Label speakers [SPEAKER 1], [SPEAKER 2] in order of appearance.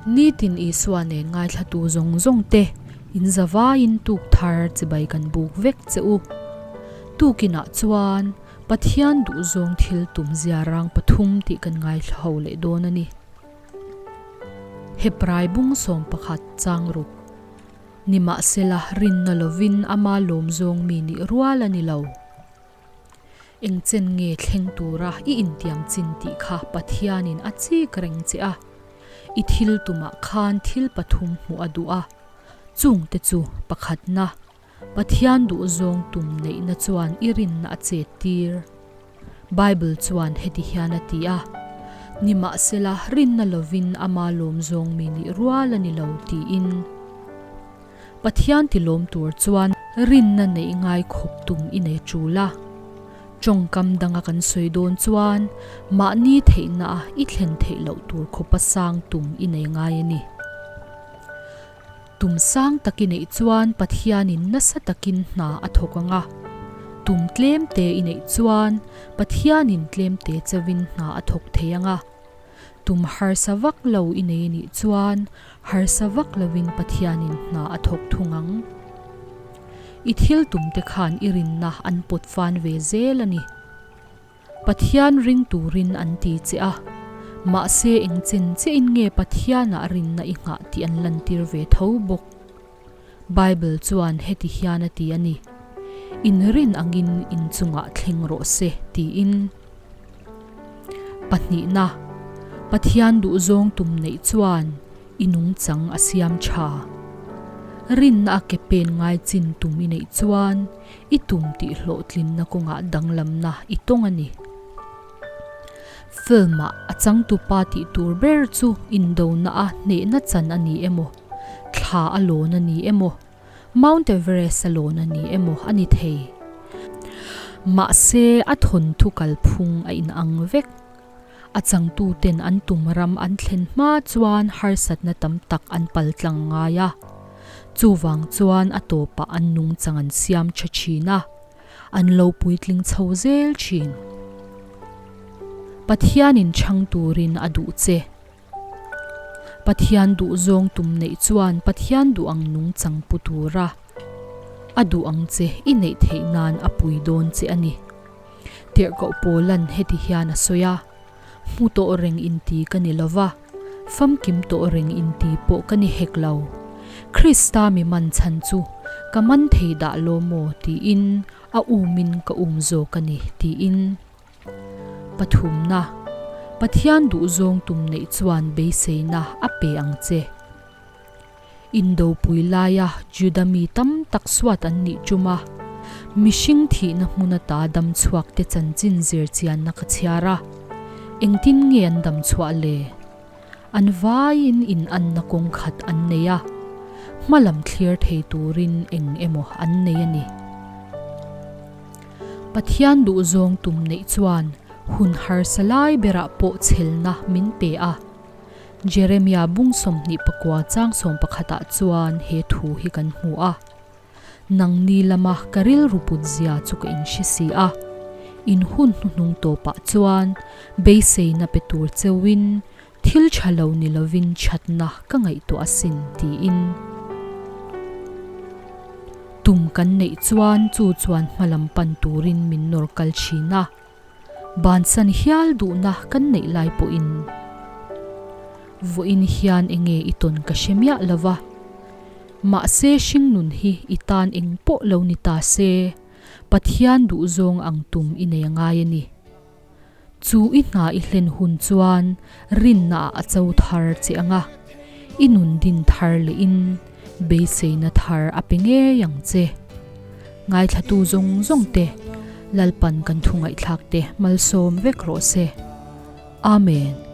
[SPEAKER 1] Nitin Isua nen ngaithlatu zawng zawng te in zavaiin tuk thar chibai kan buk vek che u. Tukinah chuan Pathian duhzawng thil tum zia rang pathum tih kan ngaithla ho leh dawn a ni. Hebrai bung 11 chang ruk. Nimahsela rinna lovin ama lawmzawng mi nih rual a ni lo. Engchen nge thleng tura i intiam chin tih kha Pathianin a chik reng che a. I thil tumah khan thil pathum hmuh a duh a, chungte chu pakhatna, Pathian duhzawng tum neihna chuan i rinna a chet tir. Bible chuan heti hian a ti a, Nimahsela rinna lovin ama lawmzawng mi nih rual a ni lo tiin. Pathian tilawm tur chuan rinna neih ngai khawp tum i nei tul a. Tawngkam danga kan sawi dawn chuan mahni theihna a i thlen theih loh tur khawpa sang tum i nei ngai a ni. Tum sang tak i neih chuan Pathianin nasa takin hna a thawk ang a. Tum tlem te i neih chuan Pathianin tlem te chauhin hna a thawk thei ang a. Tum harsa vak lo i nei anih chuan harsa vak lovin Pathianin hna a thawk thung ang. I thil tum te khan i rinna an pawt fan ve zel a ni. Pathian ring turin an ti che a, mahse eng chen chiahin nge Pathianah rinna i nghah tih an lantir ve tho bawk. Bible chuan heti hian a ti a ni, In rin angin in chungah thleng rawh se, tiin. Pahnihna, Pathian duhzawng tum neih chuan i nungchang a siam tha. Rinna a ke pen ngai chin tum i neih chuan i tum tih hlawhtlinna kawngah danglamna i tawng a ni. Film-ah a changtupa tih tur ber chu indona a hnehna chan a ni emaw, thla a lawn a ni emaw, Mount Everest a lawn a ni emaw a ni thei. Mahse a thawnthu kalphung a inang vek. A changtuten an tum ram an thlen hma chuan harsatna tam tak an paltlang ngai a. Chuvang chuan a tawpah an nungchang an siam tha thin a, an lo puitling chho zel thin. Pathianin chhang turin a duh che. Pathian duhzawng tum neih chuan Pathian duh ang nungchang pu tura a duh ang che i neih theih nan a pui dawn che a ni. Tirhkoh Paulan heti hian a sawi a, Hmu tawh reng inti ka ni lo va, famkim tawh reng inti pawh ka ni hek lo. Krista mi man chhan chu ka man thei dah lo maw tiin a umin ka um zawk a ni tiin. Pathumna, Pathian duhzawng tum neih chuan beiseina a pe ang che. Indopui laia Juda mi tam tak suat an nih tum a, mihring thihna hmun ata dam chhuakte chanchin zir chianna ka chhiar a, engtin nge an dam chhuah le? An vaiin inanna kawng khat an nei a, hma lam thlir thei turin eng emaw an nei a ni. Pathian duhzawng tum neih chuan hun harsa lai berah pawh chhelna min pe a. Jeremia bung 24 chang 11 ah chuan he thu hi kan hmu a, Nangni lama ka rilru put zia chu ka inhre si a, in hun hnuhnung tawpah chuan beiseina pe tur cheuhin thil tha lo ni lovin thatna ka ngaihtuah asin tiin. Tum kan neih chuan chu chuan hmalam pan turin min nawr kal thin a. Bansan hial duhna kan neih lai pawhin vawiin hian enge i tawn ka hre miah lo va, mahse hringnun hi i tan eng pawh lo ni ta se, Pathian duhzawng ang tum i nei a ngai a ni. Chu i hna i hlen hun chuan rinna ah a cho thar che ang a, i nun din thar lehin beiseina thar a pe ngei ang che. Ngaithlatu zawng zawng te, Lalpan kan thu ngaihthlak te malsawm vek rawh se. Amen.